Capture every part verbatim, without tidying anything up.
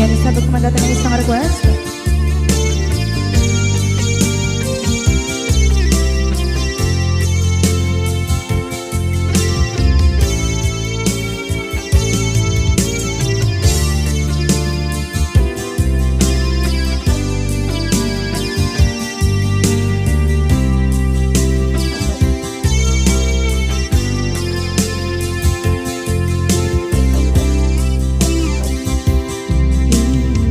Sabagman dayta nga isang request.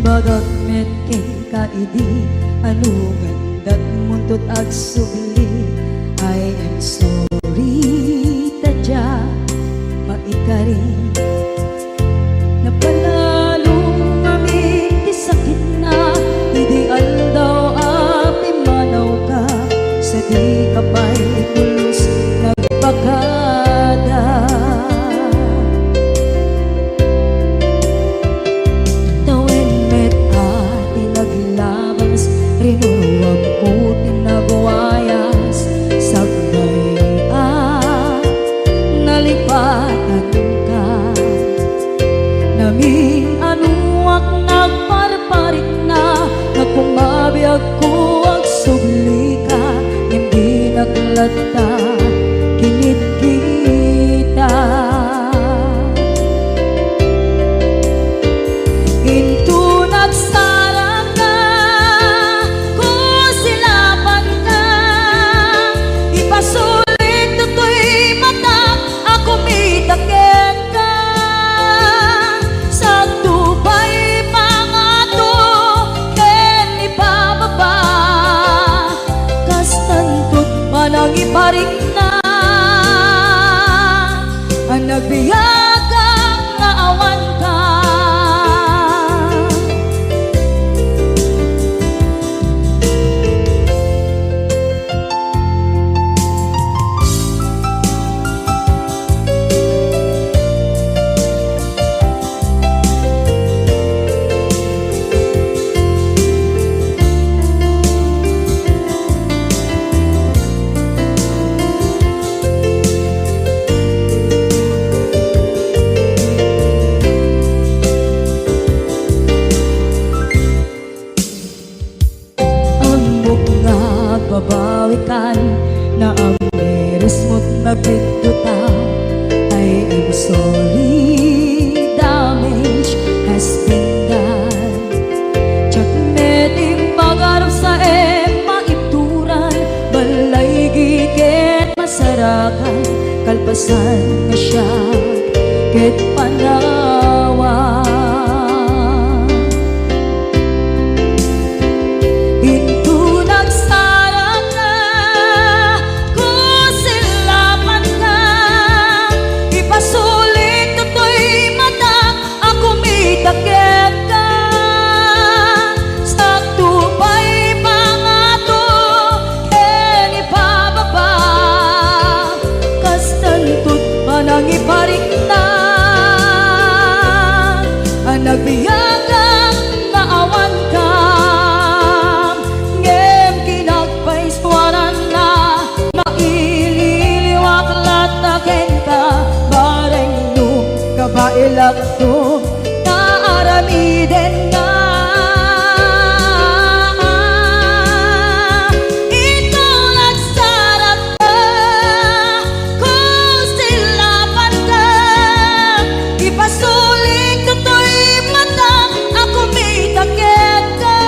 Imbagak met kenka idi, ano nga indatmo 'nto 't agsubli? I am sorry, ta diak maikarin. Napanalo ngamin ti sakitna idi aldaw a pimmanawka, sadika pay pulos nagbakada. Tawen met a ti naglabas, rinuruamko ti nagwayas, sakbay a nalipatanka. Namin-anoak nagparparikna, nga kumabiagko agsublika, ngem dinak latta kinitkita. Inton agsarangka, kusilapanka, ipasulit toy matak a kumita kenka. Sakto pay pangato ken ibababa, kastanto 't panangiparikna a nagbiagak nga awanka. Ammok nga agbabawikan, naamberes mo't nagbiddota. I am sorry, damage has been done. Diak met impagarupsaem maibturan, balaygi ket masarakan, kalpasan nga siak ket panawan. Inton agsarangka, kusilapanka, ipasulit toy matak a kumita kenka. Sakto pay pangato ken ibababa, kastanto 't panangiparikna a nagbiagak nga awanka. Ngem kinagpaisuaranna, maililiwak latta kenka, bareng no kabaelakto nga aramidenna. Inton agsarangka, kusilapanka, ipasulit toy matak a kumita kenka.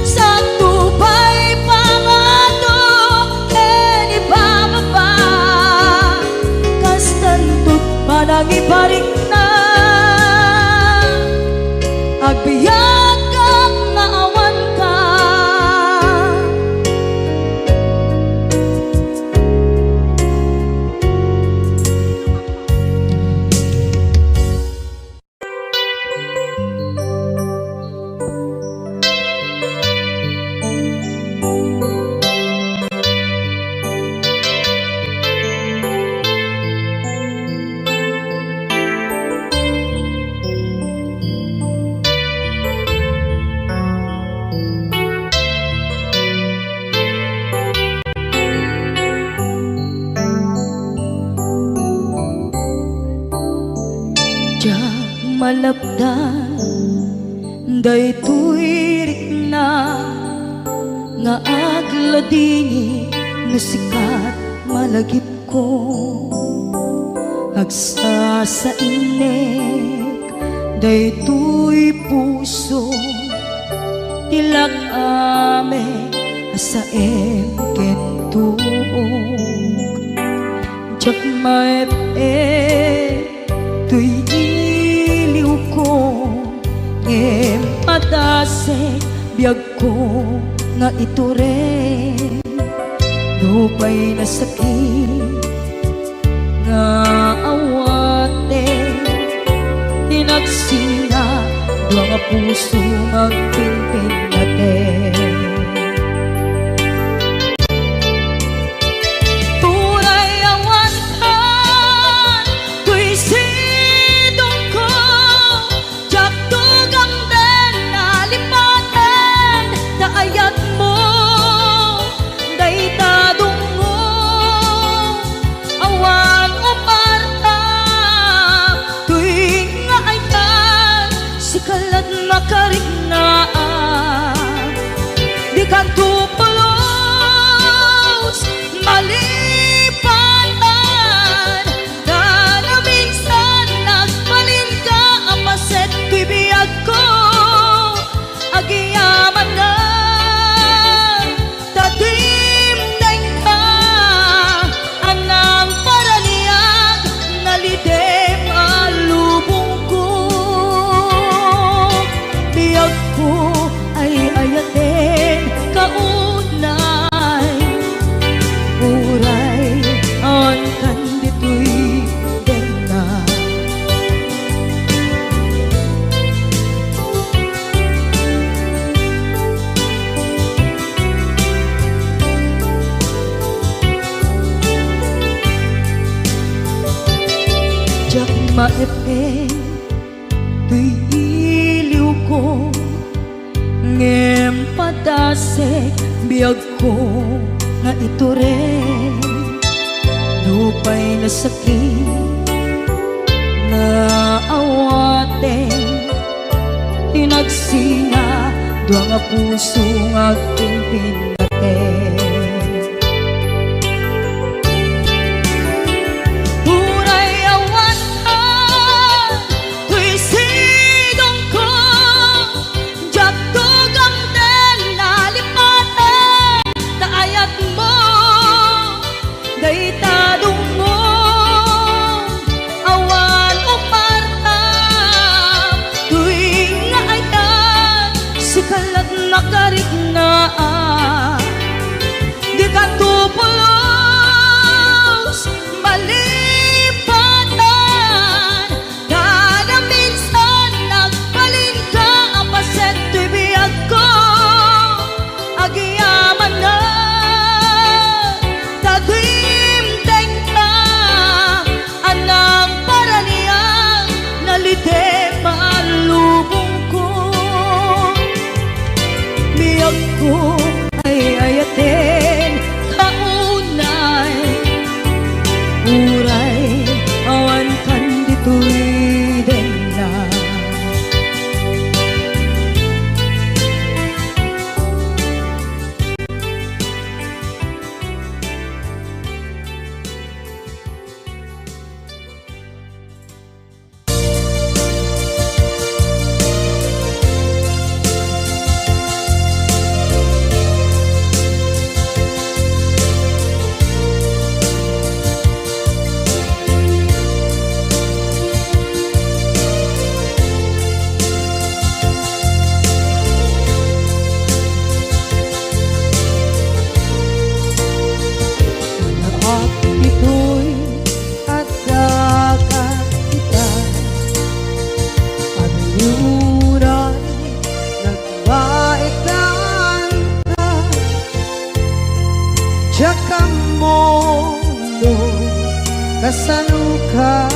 Sakto pay pangato ken ibababa, kastanto 't panangiparikna, agbiagak nga awanka. Diak malapdan Daytoy rikna nga agladingit no sika ti malagipko. Agsasainek daytoy puso ti lak-am a saem ken tuok. Diak maep-ep toy iliwko, ngem padasek biagko nga itureng. Nupay nasakit nga awaten, inagsina dua nga puso nga agpinpinnaten. Uray awan kan toy sidongko, diak tugamden a lipaten ta ayatmo dayta dungngo. Awan uparta toy nga ayat, sika la't makariknaan. Dikanto pulos malipatan, ta naminsan nagbalinka a paset toy biagko. Agyamanak ta dimdengka a nangparaniag, nalidem a lubongko. Biagko, ay-ayatenka unay, uray awan kan ditoy denna. Diak maep-ep toy iliwko, ngem padasek biagko nga itureng. Nupay nasakit nga awaten, inagsina dua nga puso nga agpinpinnaten. Uray awan ka toy sidongko, diak tugamden a lipaten ta ayatmo dayta dungngo. Awan uparta toy nga ayat, sika la't makariknaan. Dikanto pulos malipatan, ta naminsan nagbalinka a paset toy biagko. Agyamanak ta dimdengka a nangparaniag, nalidem a lubongko. Biagko, ay-ayatenka unay, uray awan kan ditoy denna. Naak ditoy adda ka ita, agnuray nagbaekan ka. Diak ammo no kasano ka,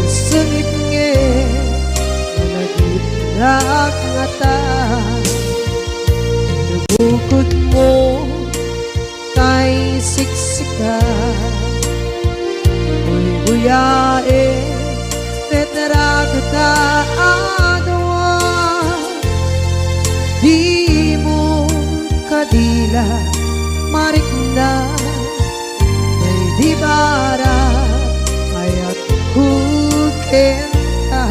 sungit ngarud, malagipnak ngata. Nabukod mo tay siksika, buybuyaen, tetrago ta adua. marikna, daydi barang ayatko kenka.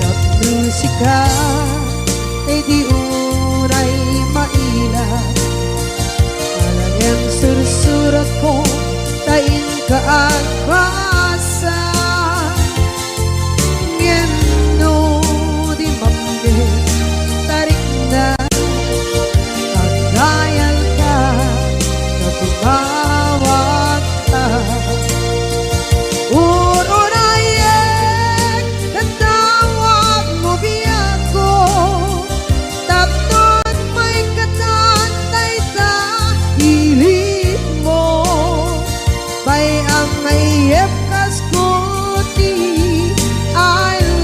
Tapno sika, daydi unay maila, ala ngem sursuratko ta inka agbasa. Ngem no di mamdi, tarikna, agdayalka, ta tumawagka. Ururayek, tatawagmo biagko, tapno maikatan dayta ilinmo. Bay-am nga iyepkasko ti I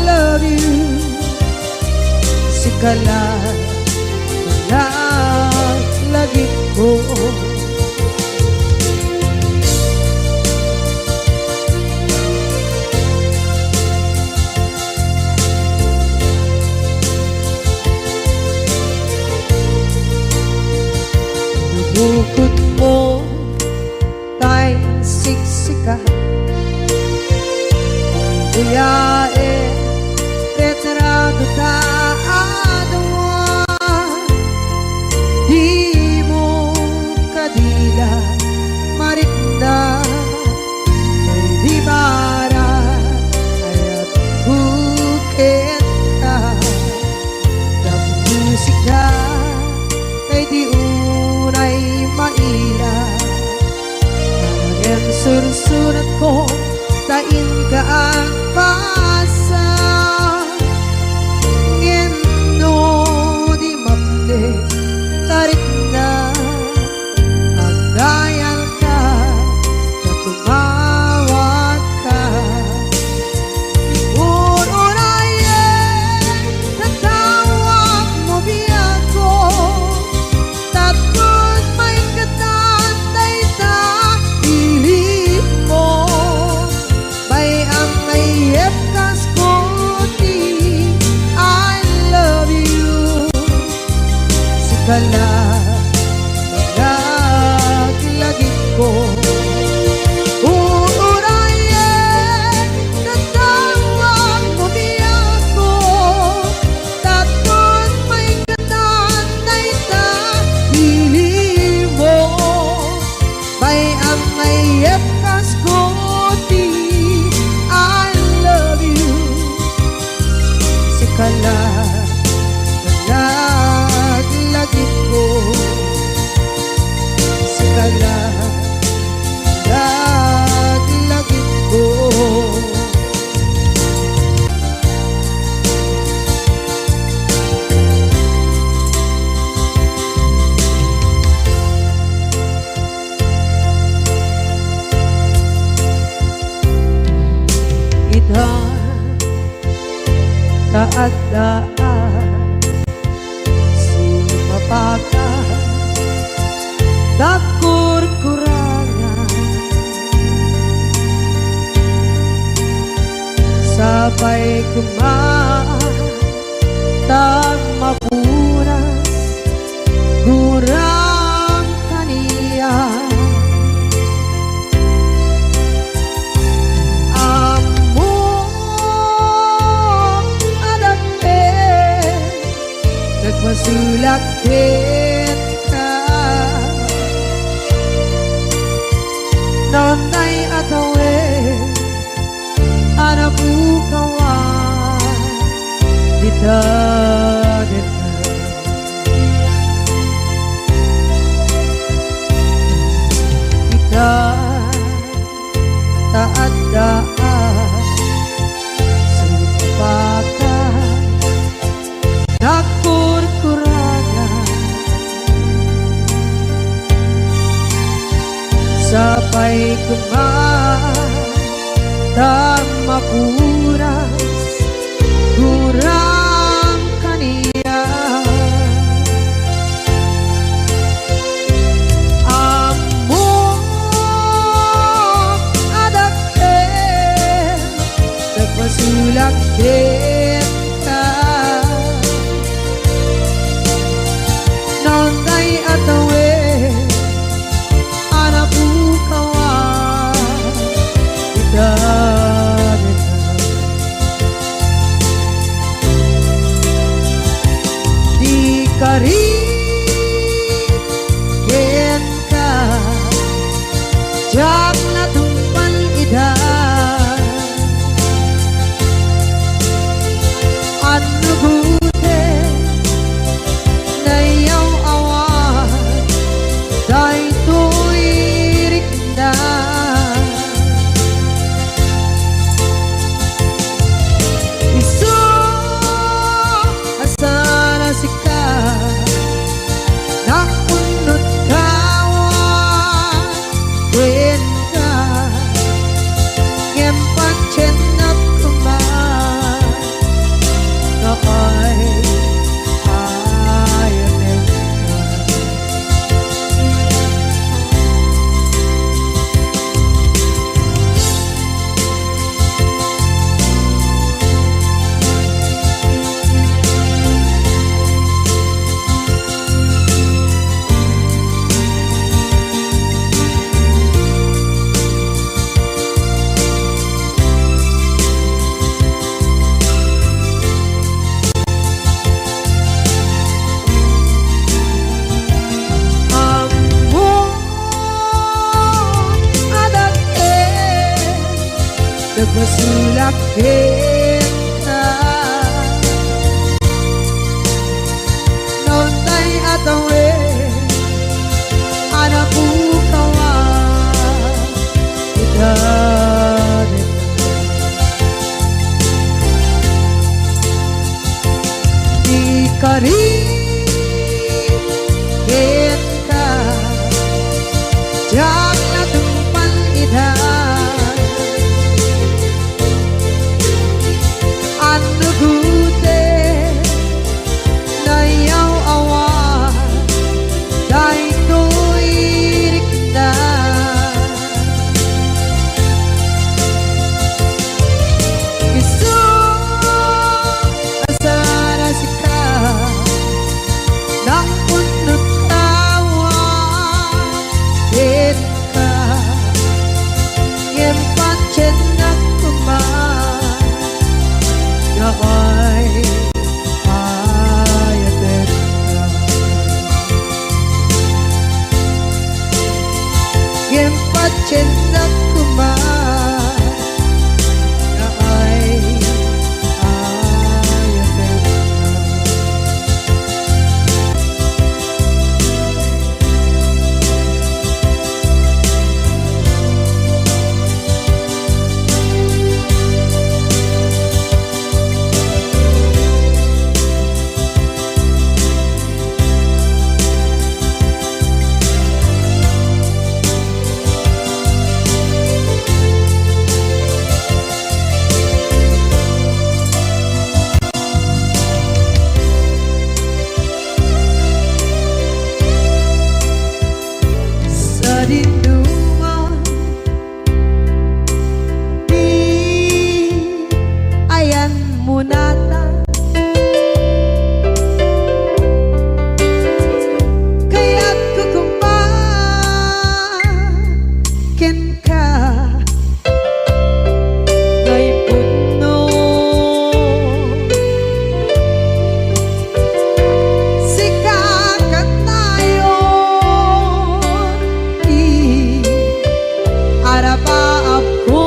love you. Sika la, laglagipko. Bukod mo tay siksika. Uyae, retrato ta adua. Dimo kadila, marikna, daydi barang ayatko kenka. Tapno sika, daydi unay maila, ngem sursuratko ta inka agbasa. Ngem no di mamdi, tarikna, agdayalka, ta tumawagka. Ururayek, tatawagmo biagko, tapno maikatan dayta ilinmo. Bay-am nga iyepkasko ti I love you. Sika la, laglagipko. Ururayek, tatawagmo biagko, tapno maikatan dayta ilinmo. Bay-am nga iyepkasko ti I love you. Sika la, laglagipko. Sika la, laglagipko. Ita, ta adda a sumapaka, nagkurkurangan. Sapay koma ta mapunas gurang kaniak. Ammok a dakkel, nagpasulak kenka. Naunay a tawen a napukawan dita kenka. Ita, ta adda a sumapaka, nagkurkurangan. Sapay koma ta mapunas gurang kaniak. Ammok a dakkel, nagpasulak kenka. Naunay a Diak natungpal ida. Annugoten nayaw-awan daytoy rikna. Isu a saan a sika, nakunot kawan kenka, ngem patiennak koma nga ay ayatenka. Ammom a dakkel, nagbasolak kenka. Naunay a tawen a napukawan ita. Ikari kenka, diak natungpal ida. Annugoten nayaw-awan daytoy rikna. Isu a saan a sika, nakunot kawan kenka, ngem patiennak koma nga ay ayatenka. Ngem patiennak koma nga ay ayatenka. Sadinoman, di ayanmo natan. Kayatko koma kenka, ngay pudno. Sika kanayon ti arabaabko.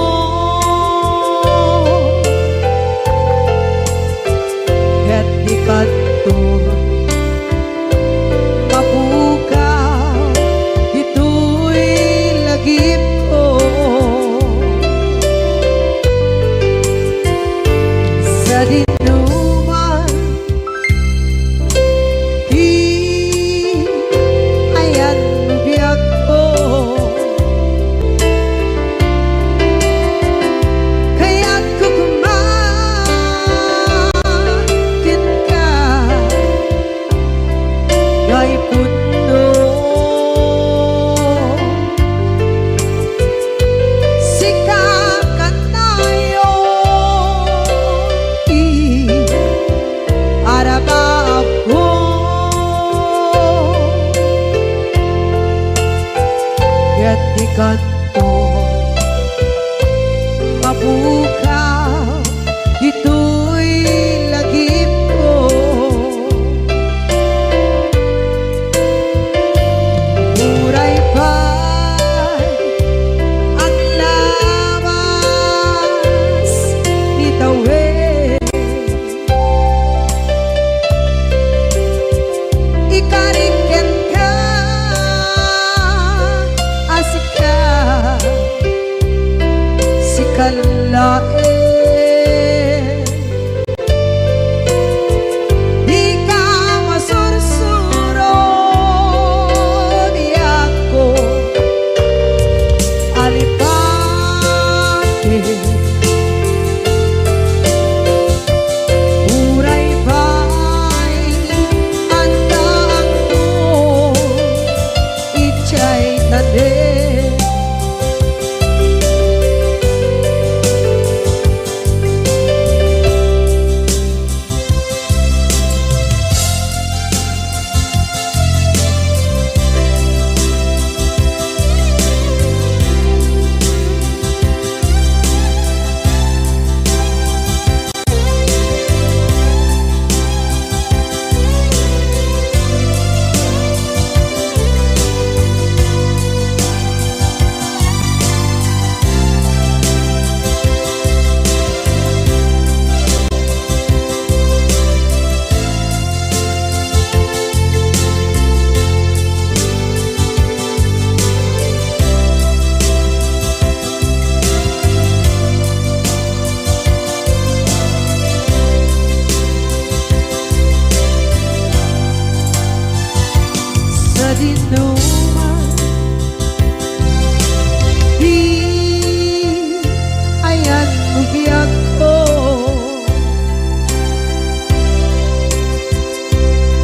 Ket di kanto mapukaw ditoy lagipko. Sadinoman ti ayanmo biagko. Kayatko koma kenka, ngay pudno. Sika kanayon ti arabaabko. Ket di kanto mapukaw ditoy lagipko. Uray pay Dika masursuro, biagko, alipati. Uray pay addaanto idiay tanem. Sadinoman, di ayan mo biagko.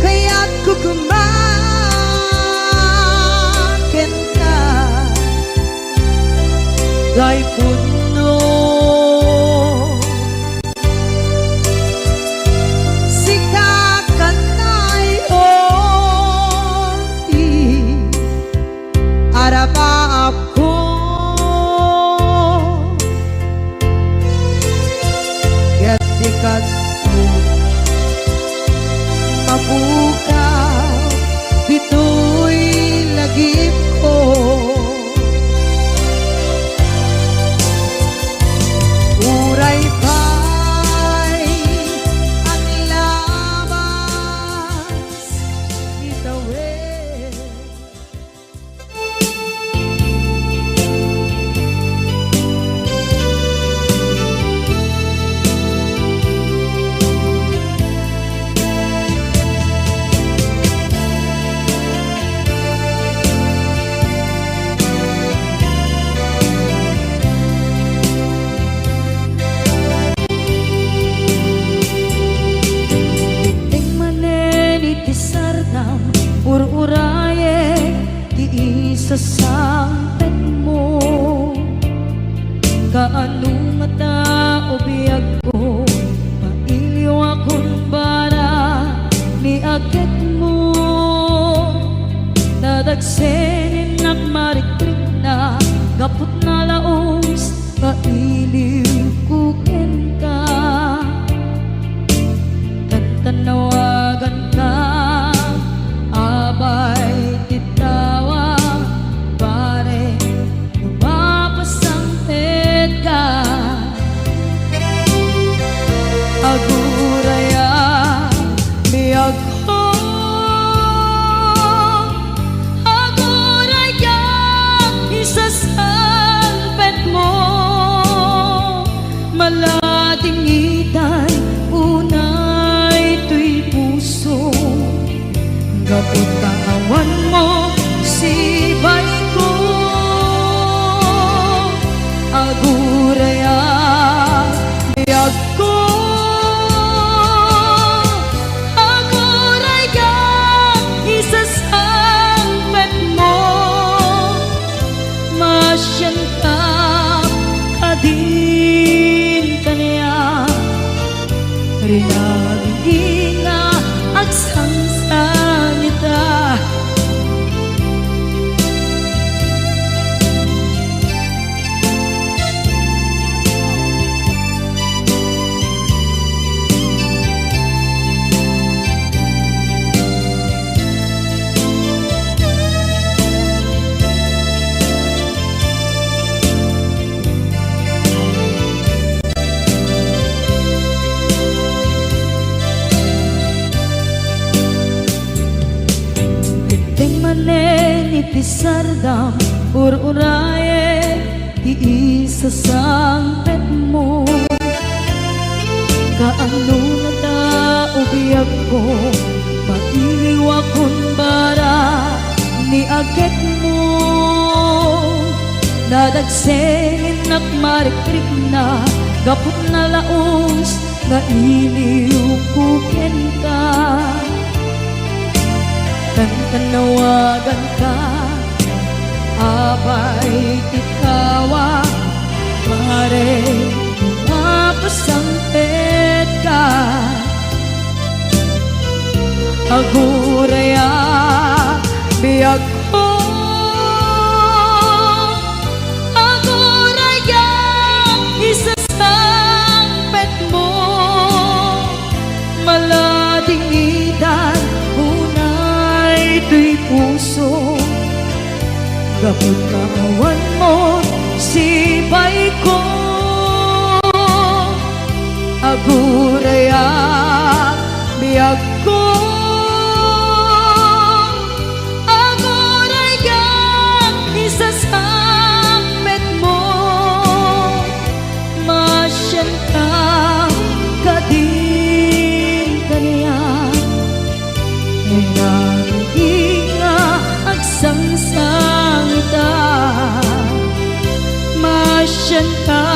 Kayatko koma kenka, Daypunno. Sika kanayon ti arapaapko. Ket di kano mapukaw ditoy lagipko. Uray pay aglabas itawen. Idiay manen iti sardam, ur-urayek ti isasangpetmo. Kaano ngata, o biagko, mailiwakon para ni aketmo. Nadagsen innak marikrikna gapu ta nalaus nga iliwko kenka. Tantanawaganka, abay ti tawa, pare, no mapasangpetka. Aguraya, biagko, aguraya, isasangpetmo. Maladingitay unay toy puso, gapu ta awanmo sibayko. Aguraya, biagko, aguraya, isasangpetmo. Masianka kadin kaniak, rinaligi nga agsangsangita. Idiay manen iti sardam, ur-urayek ti isasangpetmo. Agsengennak marikrikna gapu ta nalaus nga iliwko kenka. Tantannawaganka, apay ti kawa, mare, mapasangpetka. Aguraya, biagko, aguraya, isasangpetmo. Maladingitan unay toy puso, gapu ta awan mo sipayko. Aguraya, biagko, aguraya, isasangpetmo. Masianka kadin kaniak, rinabii nga agsangsangitak. Masianka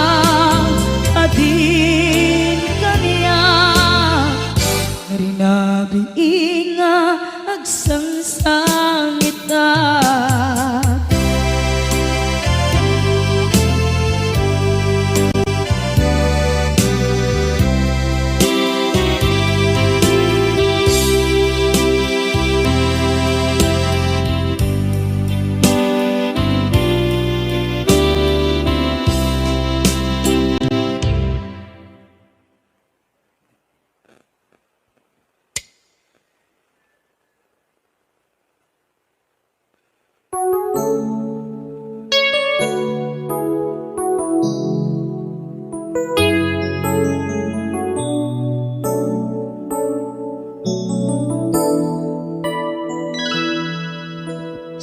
kadin kaniak, rinabii nga agsangsangitak.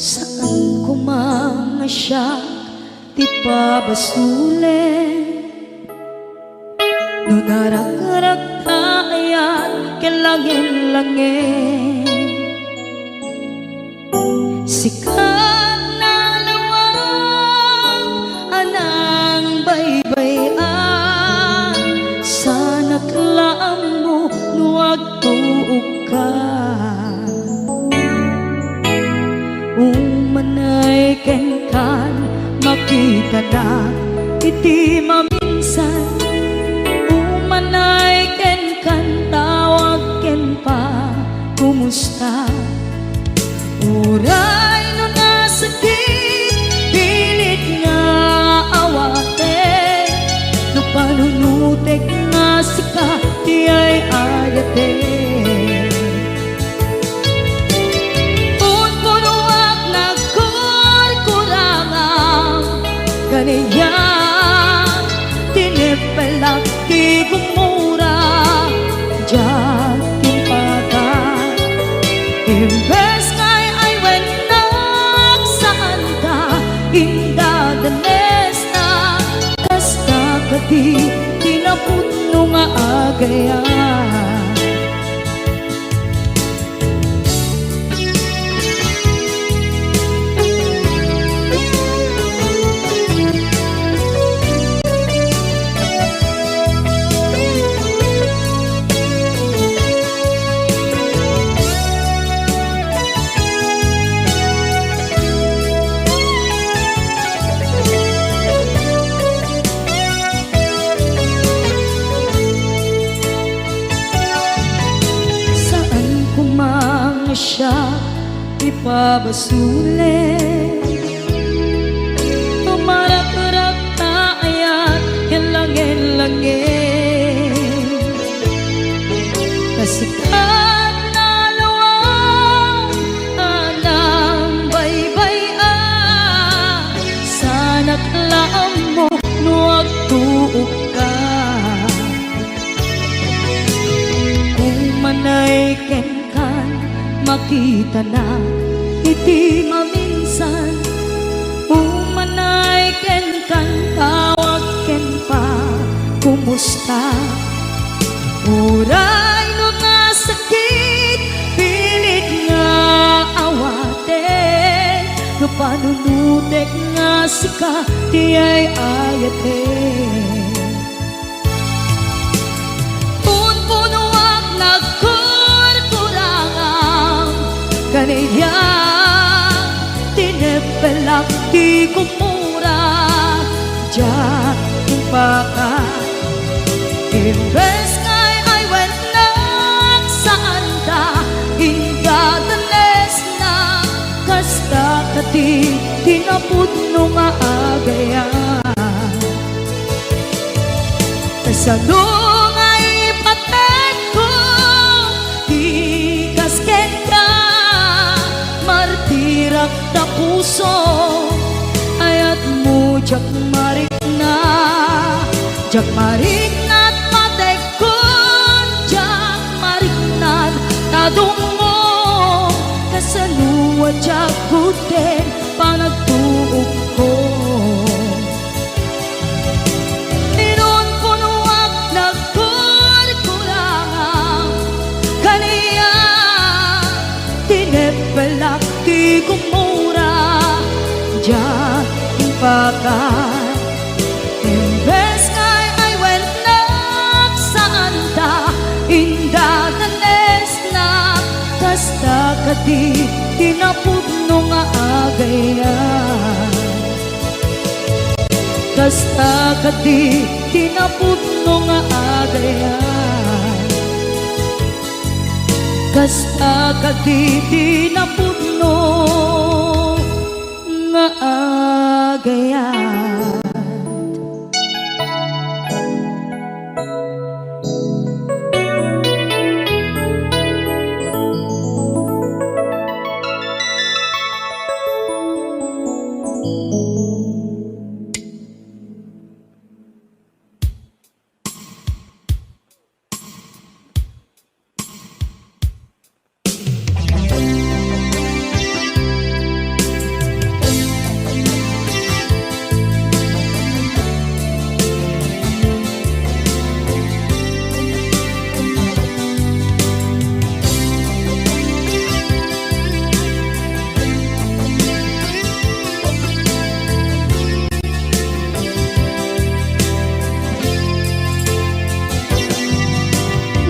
Saan koma nga siak ti pabasolen. No narakrak ta ayat ken langen-langen, sika nalawag a nangbaybay-an, saanak la ammo no agtuokka. Umanay kenkan, makitanak iti maminsan. Umanay kenkan, tawag ken pa, kumusta? Uray no nasakit, pilit nga awaten, no panunotek nga sika ti ay-ayaten. Punpunoak nagkurkurangam, kaniak tinippelak ti gumura, diak timpatak. Imbes nga ay-aywennak, saanka indadanesna, kasta kadi ti napudno nga agayat. Saan koma nga siak ti pabasolen. Tumarakrak ta ayat ken langen-langen. Kasikat nalawag a nangbaybay-an, saanak la ammo no agtuokka. Umanay kenkan, makitanak iti maminsan. Umanay kenkan, tawag ken pa, kumusta? Uray no nasakit, pilit nga awaten, no panuno Tek nga sika ti ay-ayaten. Punpunoak nagkurkurangam, kaniak tineppelak ti gumura, diak impaka. Imbes nga ay-ayatennak, saanda indadanesna, kasta kadi ti napudno nga agayat. Kasano nga ipatekko ti kas kenka, martirak ta puso, ayatmo diak marikna, diak marikna patek kon diak mariknad ta dumngom, kasano a diak gudden panagtuokko. Inunpunoak nagkurkurangam, kaniak tineppelak ti gumura, diak impaka. Imbes nga ay-ayatennak, saanda indadanesna, kasta kadi ti napudno nga agayat. Kasta kadi ti napudno nga agayat. Kasta kadi ti napudno nga agayat.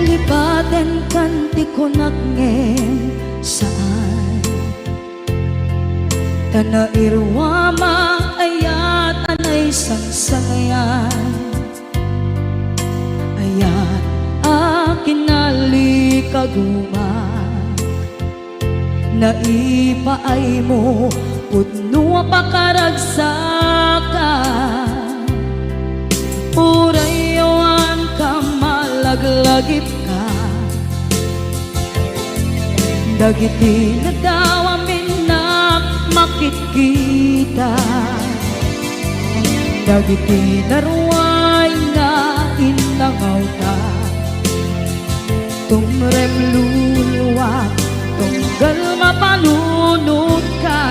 Lipatenkan ti kunak ngem saan. Ta nairuam a ayat a naisangsangayan. Ayat a kinalikaguma. Naipaaymo pudno a pakaragsakan. Uray awan ka malaglagipka. Dagiti nadawam innak makitkita. Dagiti naruay nga innangawta. Tumrem luluak, tunggal mapanunotka.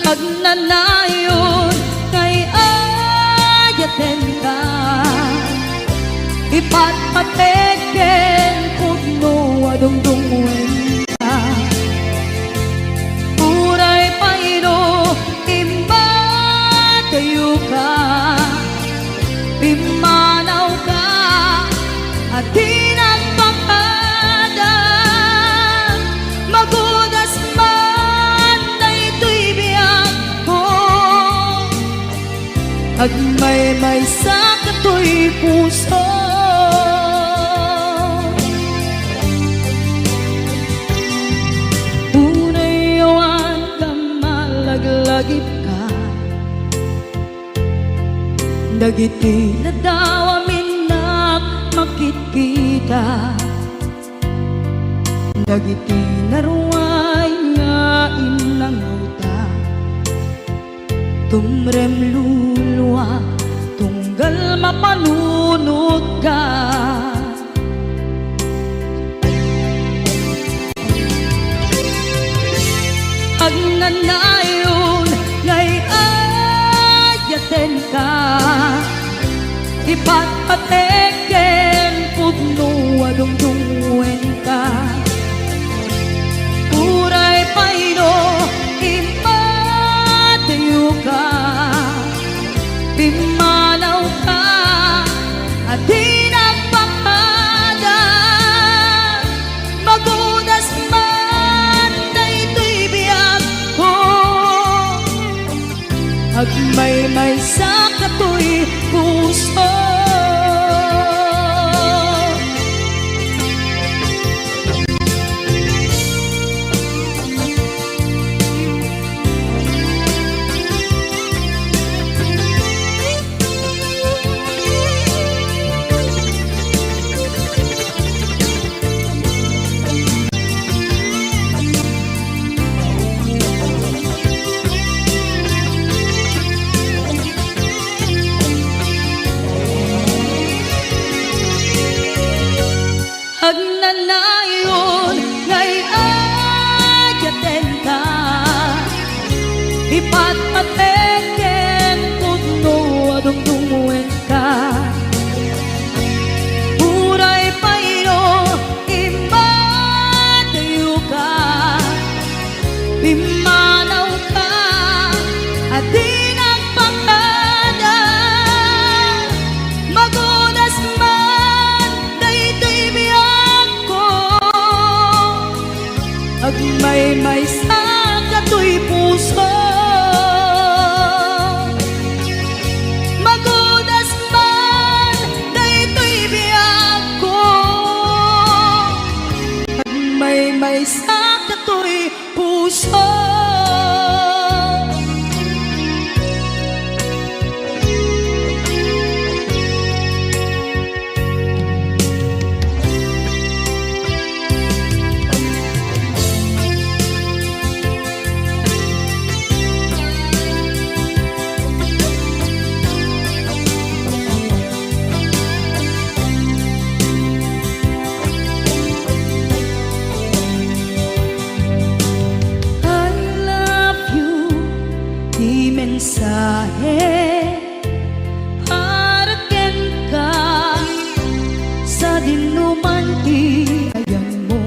Agnanayon nga ay-ayatenka, ipatpatek ken pudno a dungdungngoenka. Uray pay no immadayoka, pimmanawka a di nagpakada. Magudas man daytoy biagko, agmaymaysa katoy puso. Uray awan ka malaglagipka. Dagiti nadawam innak makitkita. Dagiti naruay nga innangawta. Tumrem luluak, tunggal mapanunotka. Agnanayon nga ay-ayatenka, ipatpatek ken pudno a dungdungngoenka. Agmaymaysa katoy puso. Agnanayon nga ay-ayatenka, ipatpatek ken pudno a dungdungoenka. Uray pay no immadayoka, pimmanawka a di nagpakada. Magudas man daytoy biagko, agmaymaysa katoy puso. Magudas man daytoy biagko, agmaymaysa katoy puso. I love you, ti mensahe para kenka, sadin no man ti ayanmo.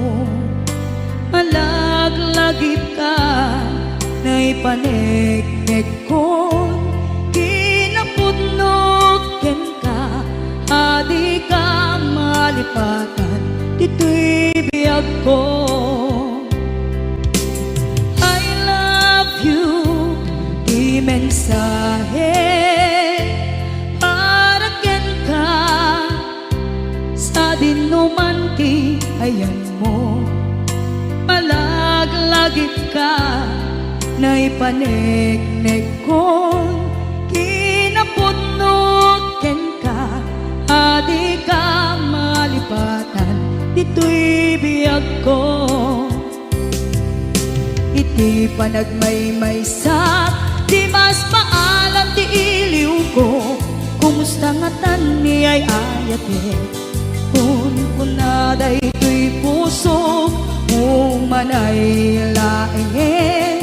Malaglagipka, naipaneknekkon kinapudno kenka, a dika malipatan ditoy biagko. I love you, ti mensahe para kenka, sadin no man ti ayanmo. Malaglagipka, naipaneknekkon kinapudno kenka, a dika malipatan ditoy biagko. Iti panagmaymaysak, dimas maalan ti iliwko. Kumusta ngatan ni ay-ayatek? Kunkuna daytoy pusok, umanay laengen.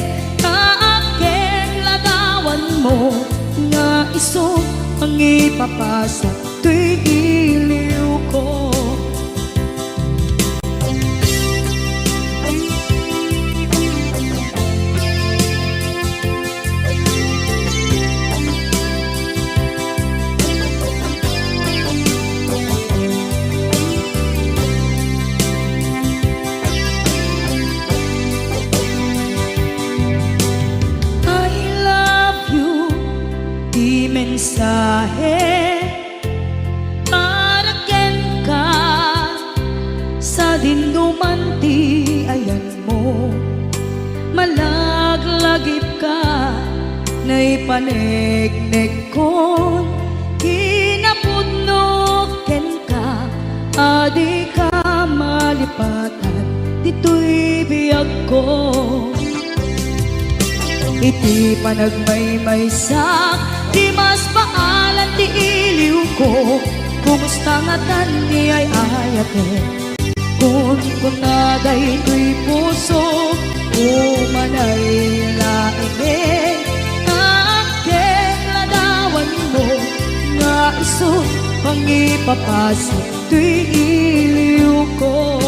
Naakkek ladawanmo nga isu mangipapasak toy iliwko. I love you, ti mensahe para kenka, sadin no man ti ayanmo. Malaglagipka, naipaneknekkon kinapudno kenka, a dika malipatan ditoy biagko. Iti panagmaymaysak, dimas maalan ti iliwko. Kumusta ngatan ni ay-ayatek? Kunkuna daytoy pusok, umanay laengen. Naakkek ladawanmo nga isu mangipapasak toy iliwko.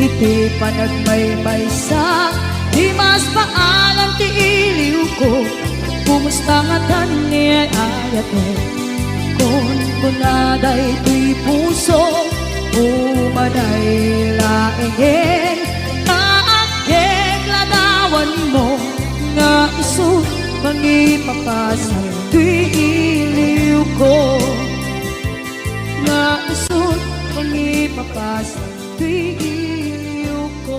Iti panagmaymaysak, dimas maalan ti iliwko. Kumusta ngatan ni ay-ayatek? Kunkuna daytoy pusok, umanay laengen. Naakkek ladawanmo nga isu Mangipapasar toy iliwko. Naisut mangipapasar toy iliwko.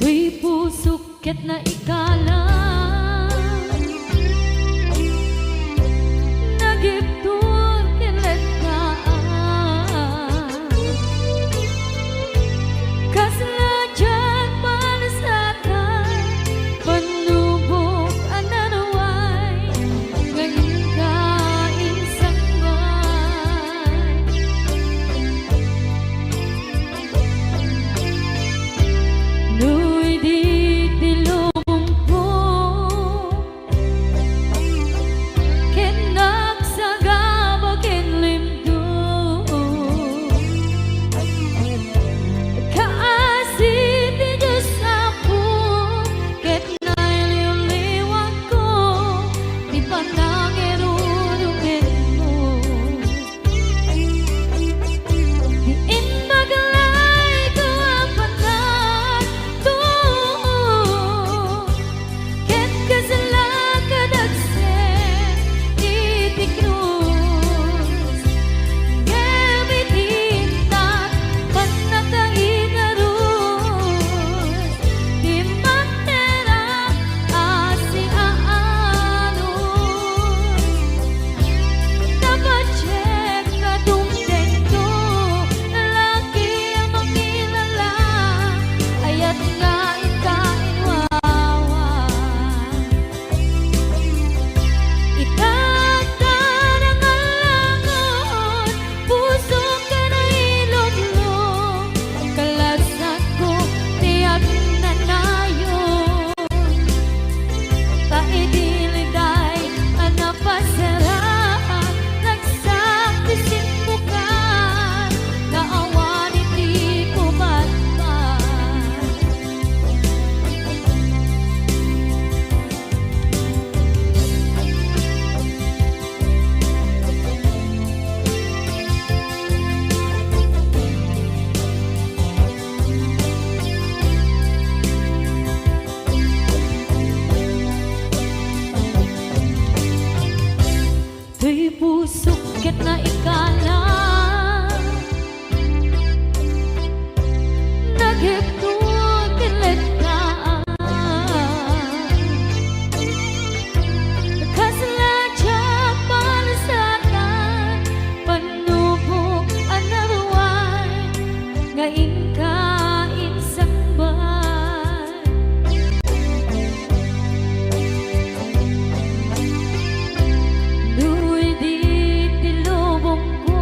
Toy pusok ket naikalam, nagibtur ken lettaan. Kasla diak malasatan, pannubok a naruay, nga inka insangbaay. No idi ti lubongko, ken nagsagaba ken limdum. Kaasi ti Dios Apo, ket nailiwliwakko ti panangirurumenmo. Ti imbag layko a panagtuo, ket kasla kadagsen iti krus. Ngem iti intat, pannakaigarus ti matera a siaanus. Napadiek nga dumtengto, laki a mangilala, ayat nga inka inwawa. Ita ta nangalangon, pusok a nailumlom, kalasakko ti agnanayon. Ta idi liday a napasaraan, nagsak ti simmukan, nga awan iti pumatpat. Toy pusok ket naikalam, nagibtur ken lettaan. Kasla diak malasatan, pannubok a naruay, nga inka insangbaay. No idi ti lubongko,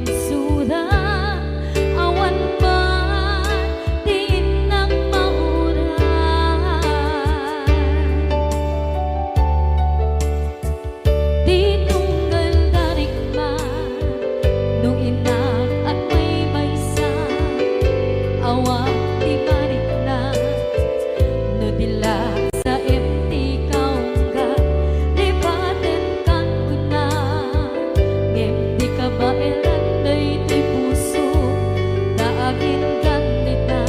Suda, awan man ti innak mauray. Ti tunggal da rikna, no innak agmaymaysa, awan ti marikna. No di la saem ti kaungga, lipatenkan kuna. Ngem di kabaelan daytoy puso, ta aginggan dita.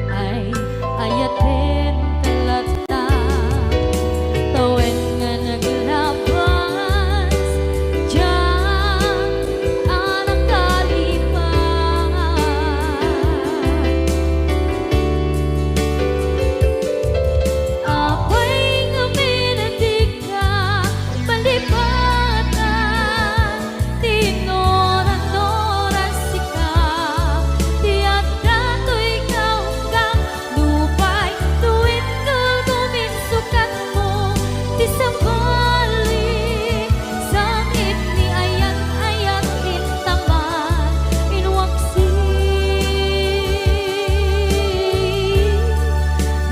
Ay, ayatenka latta. Tawen nga naglabas, diak a nakalipat. Apay ngamin a dika malipatan? Ti nuran-nuran sika, ti adda toy kaungga, nupay no intoy guminsukatmo, ti sabali, sakit ni ayat-ayat intaman, inwaksi.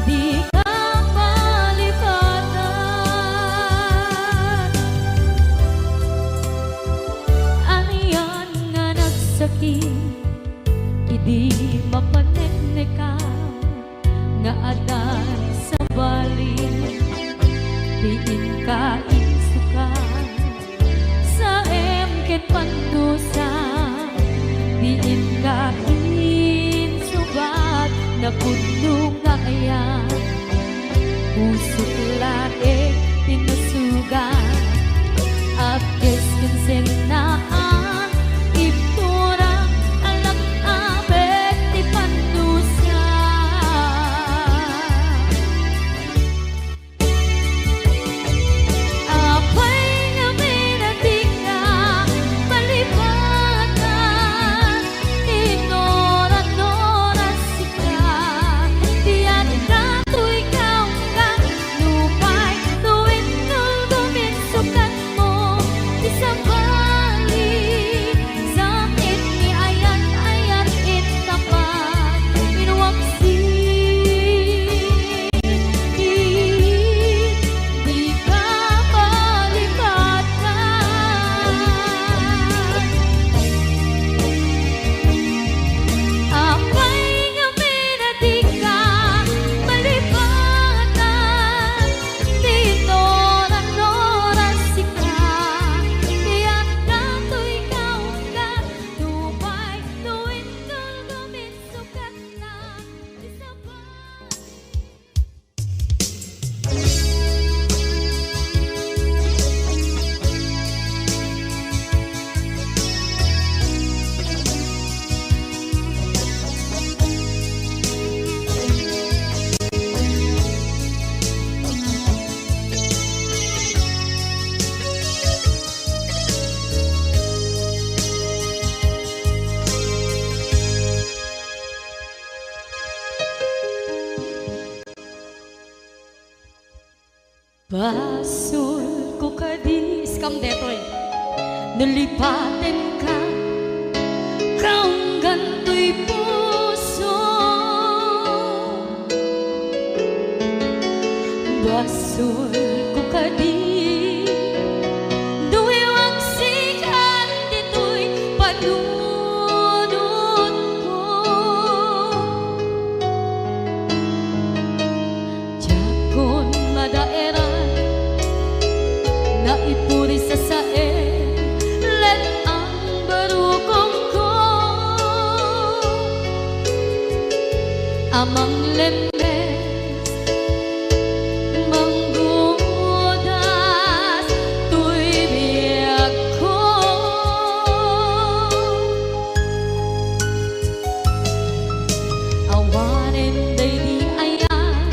Dika malipatan. Anian nga nagsakit idi mapaneknekam nga adda sabali ti inka insukat. Saem ket pandusa, diinka insubat, napudno nga ayan. Pusok laeng ti nasugat, apkes ken sennaan, ibturak, alak-abet ti pandusa. Apay ngamin a dika malipatan? Ti nuran-nuran sika, ti adda toy kaungga, nupay no intoy guminsukatmo, ti sabali, sakit ni ayat-ayat intaman, inwaksi. Dika malipatan. Apay ngamin a dika malipatan? Ti nuran-nuran sika, ti adda toy kaungga, nupay no intoy guminsukatna, ti sabali. Basolko kadi, iskam detoy, no lipatenka, kaunggan toy puso. Basolko kadi, no iwaksikan ditoy panunotko. Diakon madaeran, naipuri sasaen, let-ang barukongko. Amang lemmes, manggudas toy biagko. Awanen daydi ayan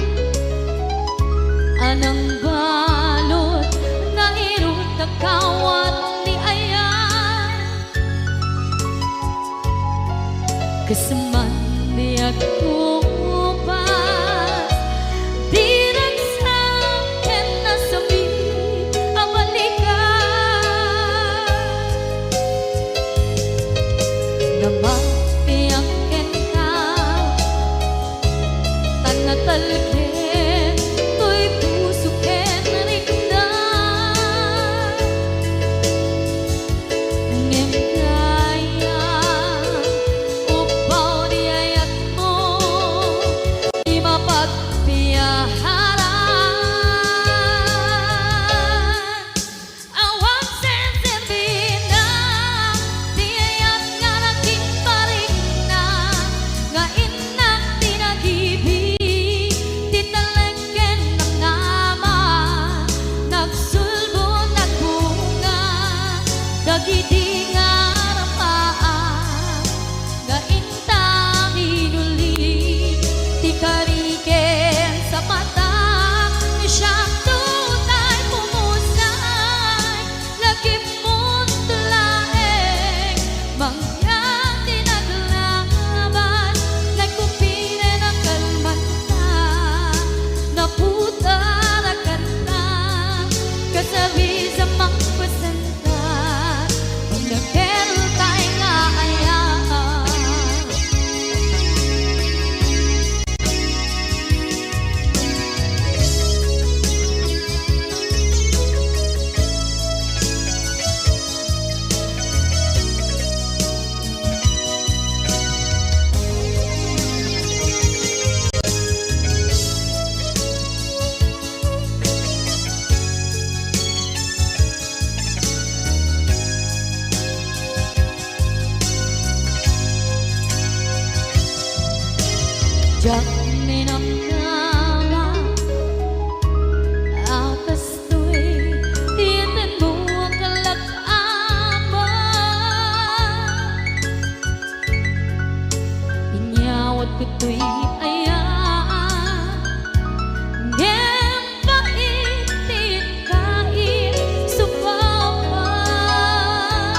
a nangbalud nga irut a kawat ni ayan. Kasman di agkupas, di ragsak ken nasakit a balikan. Namapiak kenka, tan natalged toy puso ken rikna. Ngem dayta, upbaw ti ayatmo, ti mapagpiaran. Awan senserbina ti ayat nga nakinparikna, nga innak ti nagibi, ti talek ken namnama, nagsulbo, nagbunga, dagidi nga arapaak. Nga inta minuli ti kari ken sapatak, siak tay pumusay, lagipmo laeng, mangyan ti naglaban, nagkupiren a kalmanta, naputar a kanta, kasabis a mangpasen. Pinakelkay nga ayat. Diak ninamnama a kastoy ti tenmo a kalak-aman. Inyawat ko toy ayat, ngem pait ti inkaisupaman.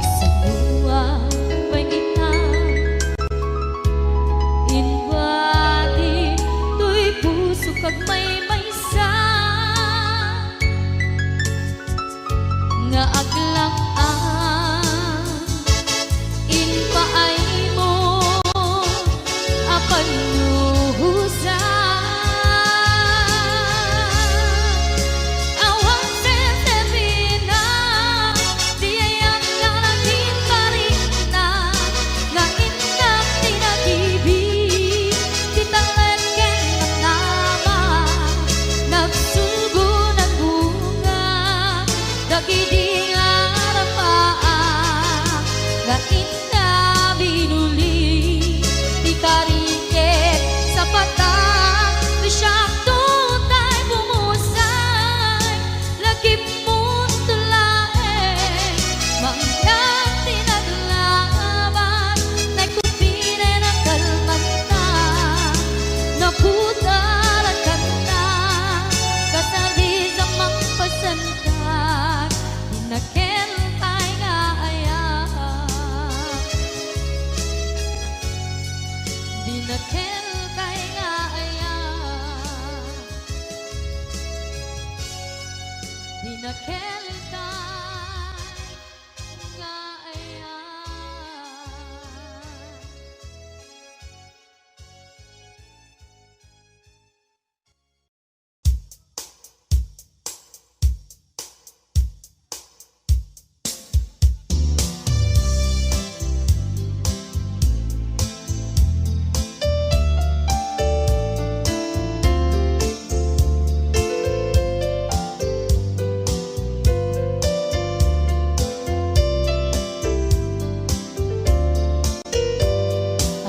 Kasanoak pay ita, inbati toy pusok agmaymaysa. Nga aglak-am, impaaymo a pannuhosan. Awan senserbina ti ayat nga nakinparikna, nga innak ti nagibi, ti talek ken namnama, nagsulbo, nagbunga, dagidi nga arapaak, nga inna binuli ti kari ket sapatak, ti siak tay pumusay, lagipmo laeng, mangyan ti naglaban, nagkupiren a kalmanta, naputar a kanta, kasabis a mangpasentak, pinakelkay nga ayat. Pinakelkay nga ayat. Pinakelkay nga ayat.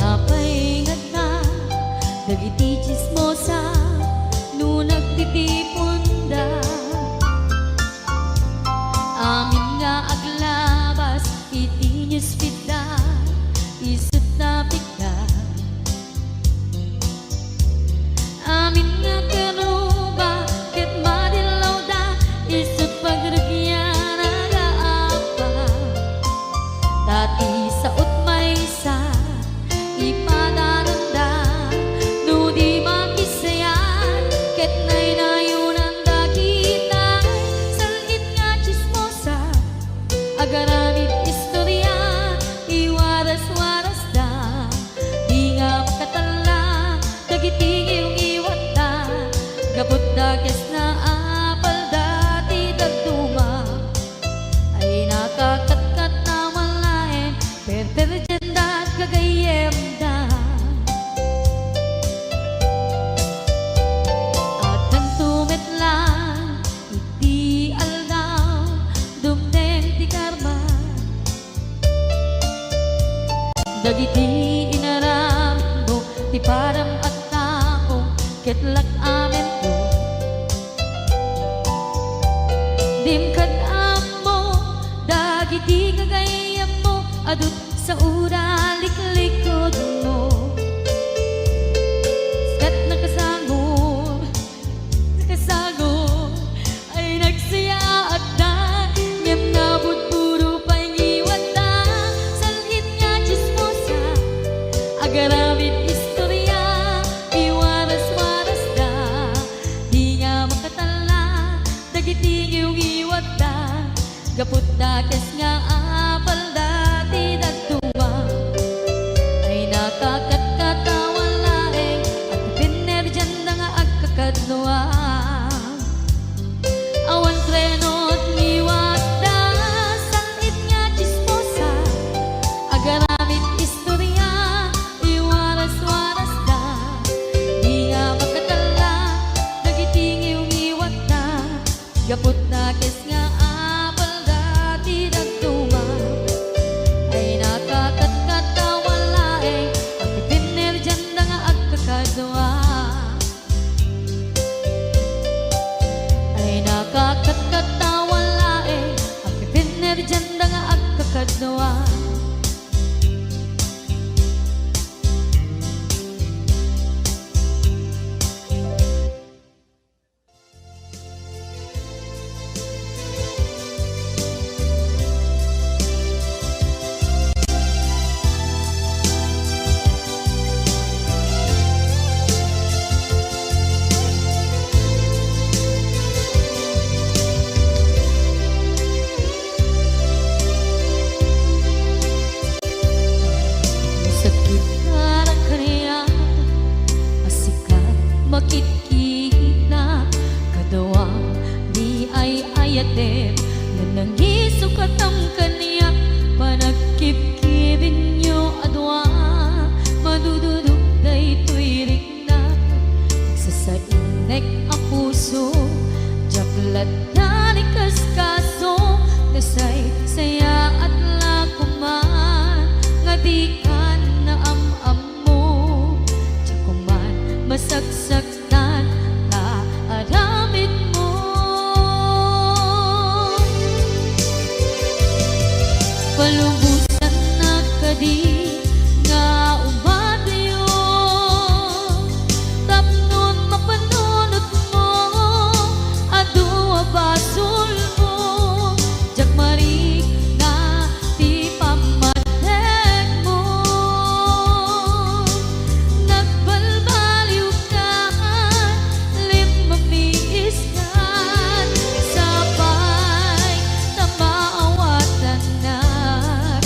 Apay ngarud dagiti tsismosa no nagtitiponda? Amin nga aglabas iti newsfeedda, isut' napikda. Amin nga karuba ket madillawda, isut' pagrugianna nga apa. Ta ti sao't maysa, ipadananda no di makisayan, ket naynayonanda kitay sal-it nga tsismosa. Agaramid is Dagiti inaramidmo ti padam a tao ket lak-amento. Dim kad-ammo dagiti gagayyemmo a dutsaoda liklikudmo. Ket nakasangor, nakasangor, ay nagsayaatda, ngem nabudbudo pay ngiwatda. Sal-it nga tsismosa, agaramid istoria, iwaras-warasda. Di nga makatalla dagiti ngiwngiwatda, gapu ta kes nga apalda ti dadduma. Ay nakakatkatawan laeng, agpipinnerdianda nga agkakadua. Awan preno ti ngiwatda, sal-it nga tsismosa, agaramid istoria, iwaras-warasda. Di nga makatalla dagiti ngiwngiwatda, gapu ta kes nga apalda ti dadduma. Ay nakakatkatawan laeng, agpipinnerdianda nga agkakadua. Ay nakakatkatawan laeng, agpipinnerdianda nga agkakadua. Sakit nga kaniak a sika makitkita, kadua ni ay-ayatem, nanangisukatam kaniak, panagkibkibinyo a dua, madududok daytoy rikna. Nagsasainek a puso, diak latta ni kaskaso, nasaysayaat la koman nga dikan naam-ammo, diak koman masaksaktan ta aramidmo. Palubosannak kadi nga umadayo, tapno mapanunotmo, adu a basolmo, diak marikna ti pammatnekmo. Nagbalbaliwkan, limmamiiskan, sapay ta maawatannak.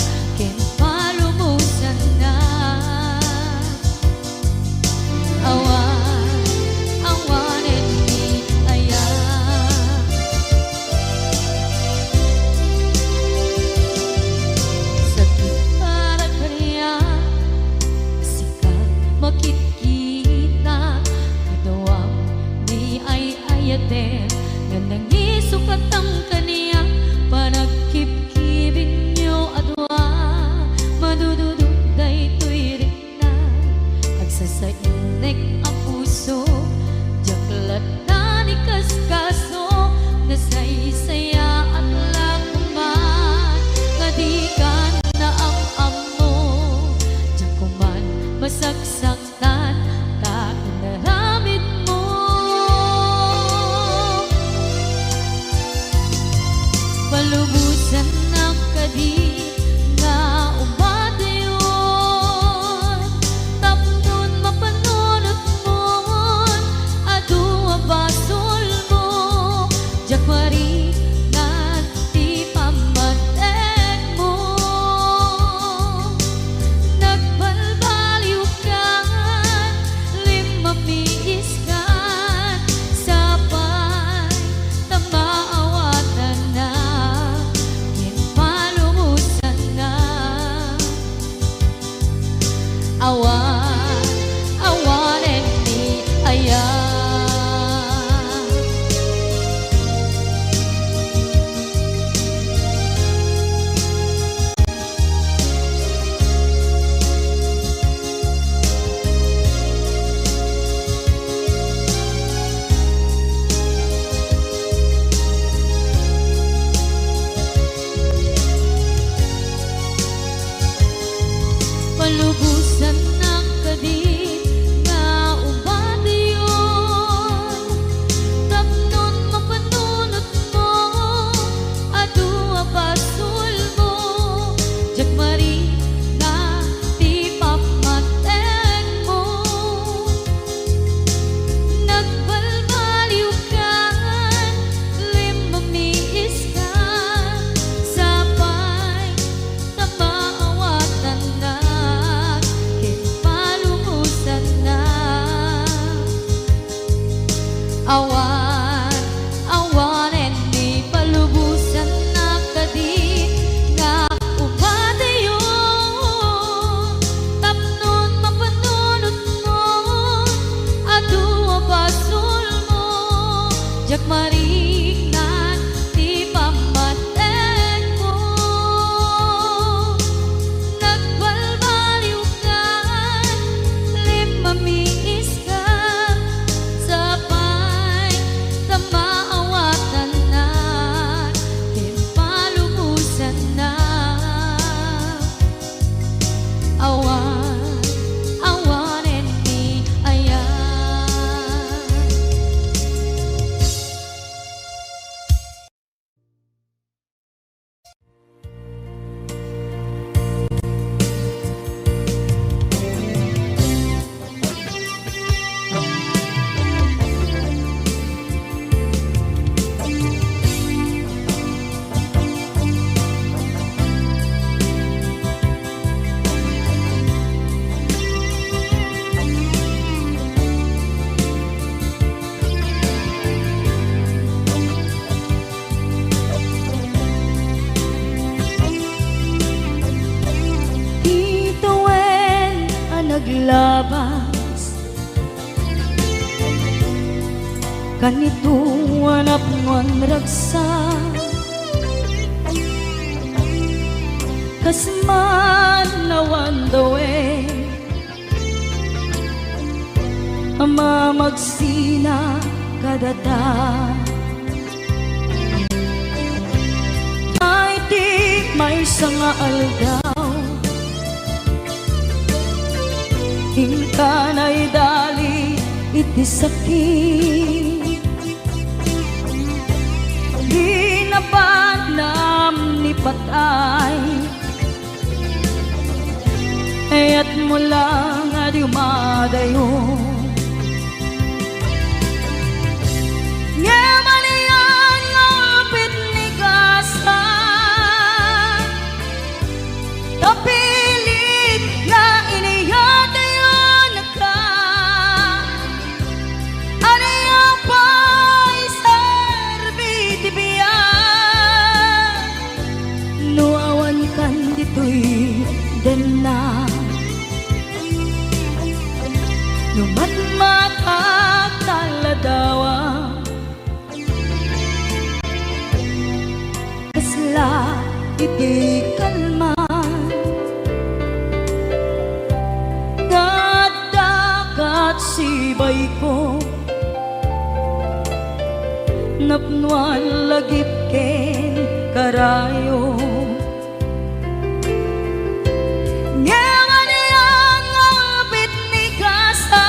Aglabas kanito a napnoan ragsak, kas man awan dawen a mamagsina kadata. Iti maysa nga aldaw, inka naidali iti sakit. Di nabanam ni patay, kayatmo lang a dumadayo. Ngem ania nga upit ni gasa, ta pilit nga iniyatayonka. Ania pay serbi ti biag no awankan ditoy denna? No matmatak ta ladawa, kasla iti kalman nga adda kat sibayko, napnoan lagip ken karayo. Ngem ania nga upit ni gasa,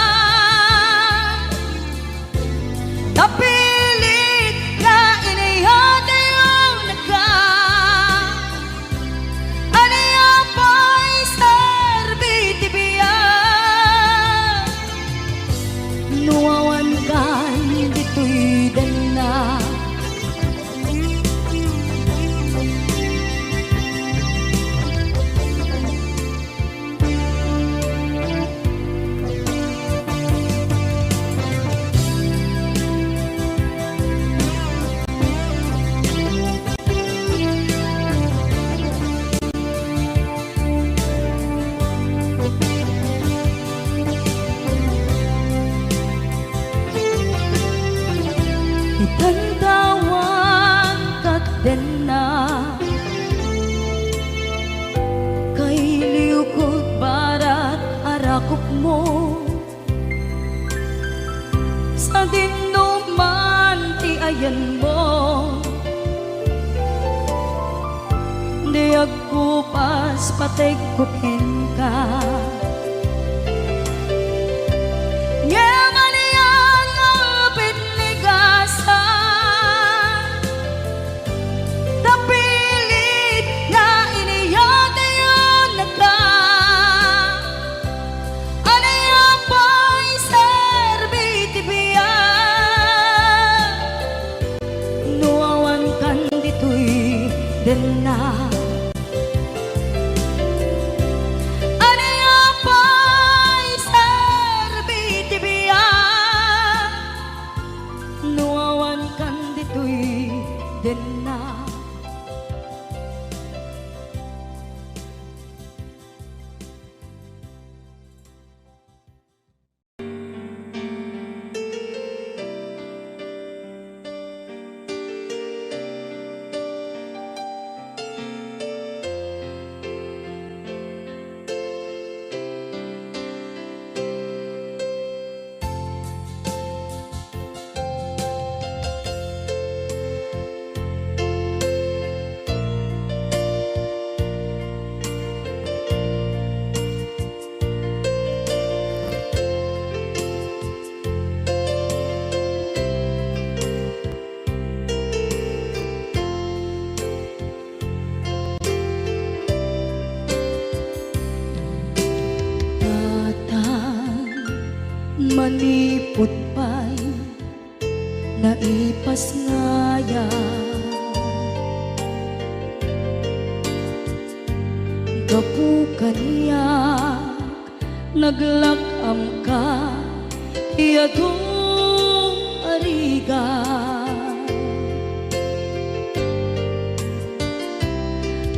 ta pilit nga iniyatayonka. Ania pay serbi ti biag no awankan ditoy denna? Itantawan kat denna, kailiwko barat a rakupmo. Sadin no man ti ayanmo, di agkupas pategko kenka. Ngem ania nga upit ni gasa, ta pilit nga iniyatayonka. Ania pay serbi ti biag no awankan ditoy denna? Ania pay serbi ti biag no awankan ditoy denna? Tatang, manipud pay naipasngayam. Gapu kaniak, naglak-amka ti adu a rigat.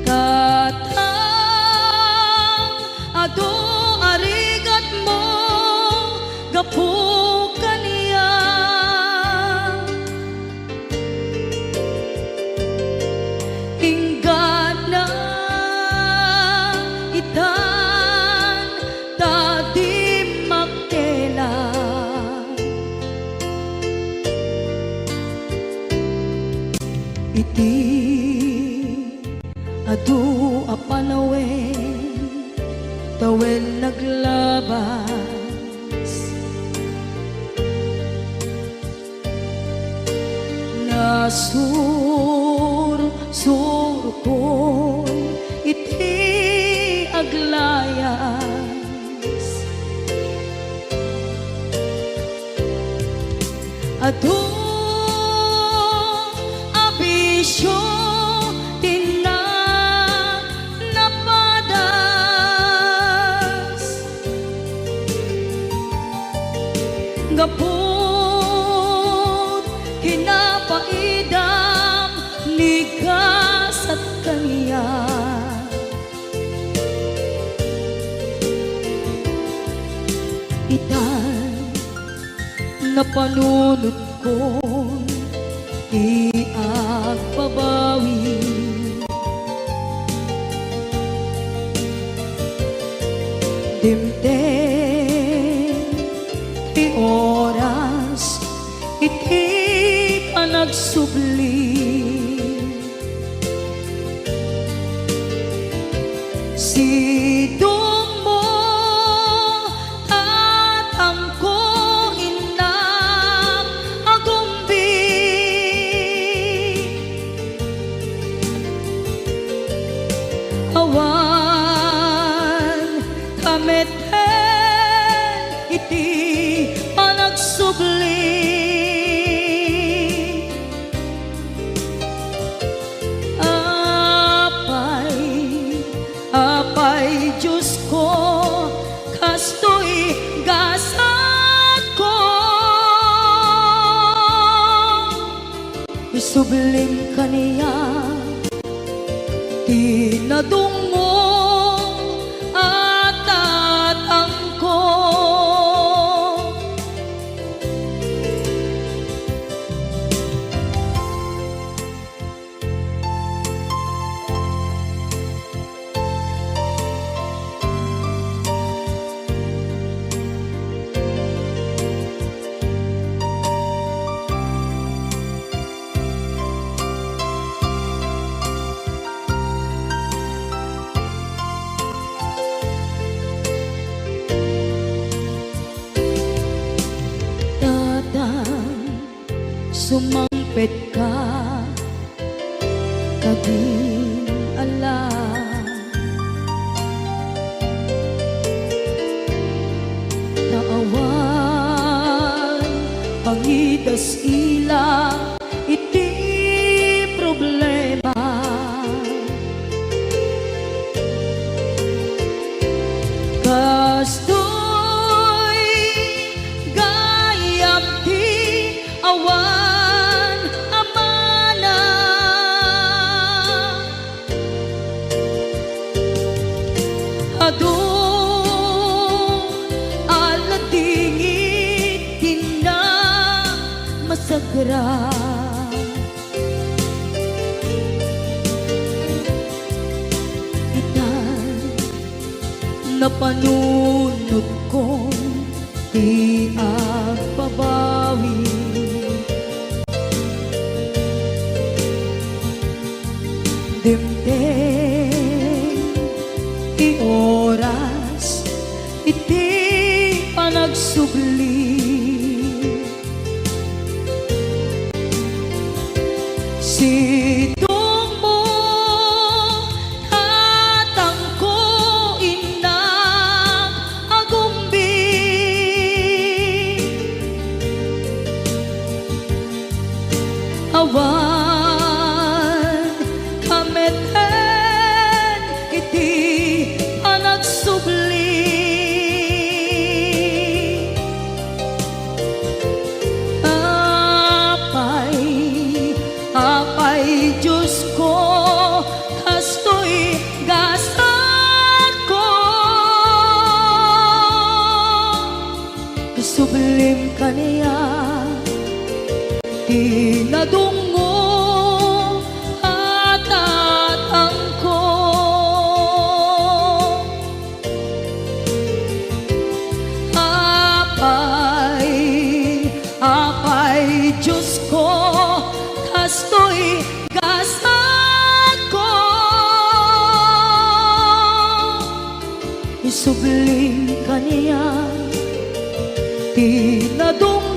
Tatang, adu a rigat Adu a panawen, tawen naglabas. Nasursurkon iti aglayas. Adu a bisio ti na-, napadas. Gapu kinapaidam ni gasat kaniak. Itan napanunotkon ti agbabawi. Dimteng ti oras iti panagsubli. Sidongmo, tatangko, innak, agumbi. Awan kameten iti panagsubli. Apay, Apay Diosko, kastoy gasatko. Isublim kaniak ti nadungngom a tatangko. Tatang, sumangpetka kadin ala. Ta awan pangidas-ila iti problema. Kastoy gayam ti awan amana. Adu a ladingit ti namasagra. Itan, napanunotkon ti agbabawi. Dimteng ti oras iti panagsubli. Sidongmo, tatangko, innak, agumbi. Awan kameten iti panagsubli. Subling kaniak ti nadung